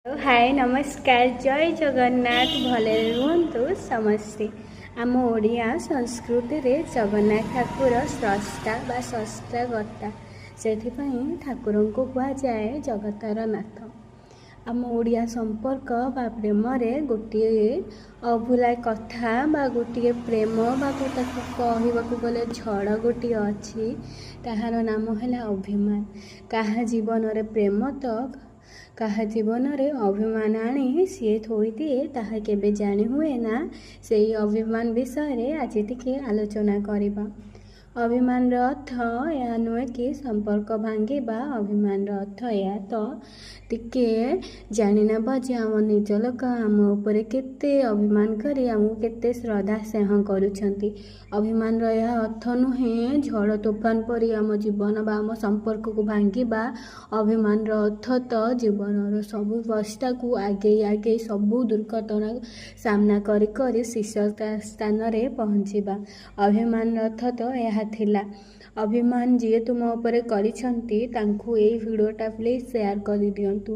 ହାଏ, ନମସ୍କାର, ଜୟ ଜଗନ୍ନାଥ। ଭଲରେ ରୁହନ୍ତୁ ସମସ୍ତେ। ଆମ ଓଡ଼ିଆ ସଂସ୍କୃତିରେ ଜଗନ୍ନାଥ ଠାକୁର ସ୍ରଷ୍ଟା ବା ସ୍ରଷ୍ଟାକର୍ତ୍ତା, ସେଥିପାଇଁ ଠାକୁରଙ୍କୁ କୁହାଯାଏ ଜଗତର ନାଥ। ଆମ ଓଡ଼ିଆ ସମ୍ପର୍କ ବା ପ୍ରେମରେ ଗୋଟିଏ ଅଭୁଲା କଥା ବା ଗୋଟିଏ ପ୍ରେମ ବା ତାକୁ କହିବାକୁ ଗଲେ ଝଡ଼ ଗୋଟିଏ ଅଛି, ତାହାର ନାମ ହେଲା ଅଭିମାନ। କାହା ଜୀବନରେ ପ୍ରେମ ତ କାହା ଜୀବନରେ ଅଭିମାନ ଆଣି ସିଏ ଥୋଇଦିଏ, ତାହା କେବେ ଜାଣି ହୁଏ ନା। ସେଇ ଅଭିମାନ ବିଷୟରେ ଆଜି ଟିକେ ଆଲୋଚନା କରିବା। ଅଭିମାନର ଅର୍ଥ ଏହା ନୁହେଁ କି ସମ୍ପର୍କ ଭାଙ୍ଗିବା। ଅଭିମାନର ଅର୍ଥ ଏହା ତ ଟିକେ ଜାଣିନେବା ଯେ ଆମ ନିଜ ଲୋକ ଆମ ଉପରେ କେତେ ଅଭିମାନ କରି ଆମକୁ କେତେ ଶ୍ରଦ୍ଧା ସ୍ନେହ କରୁଛନ୍ତି। ଅଭିମାନର ଏହା ଅର୍ଥ ନୁହେଁ ଝଡ଼ ତୋଫାନ ପରି ଆମ ଜୀବନ ବା ଆମ ସମ୍ପର୍କକୁ ଭାଙ୍ଗିବା। ଅଭିମାନର ଅର୍ଥ ତ ଜୀବନର ସବୁ ଅବସ୍ଥାକୁ ଆଗେଇ ଆଗେଇ ସବୁ ଦୁର୍ଘଟଣା ସାମ୍ନା କରି କରି ଶୀର୍ଷ ସ୍ଥାନରେ ପହଞ୍ଚିବା। ଅଭିମାନର ଅର୍ଥ ତ ଏହା ଥିଲା। ଅଭିମାନ ଯିଏ ତୁମ ଉପରେ କରିଛନ୍ତି, ତାଙ୍କୁ ଏଇ ଭିଡ଼ିଓଟା ପ୍ଲିଜ୍ ସେୟାର କରିଦିଅନ୍ତୁ।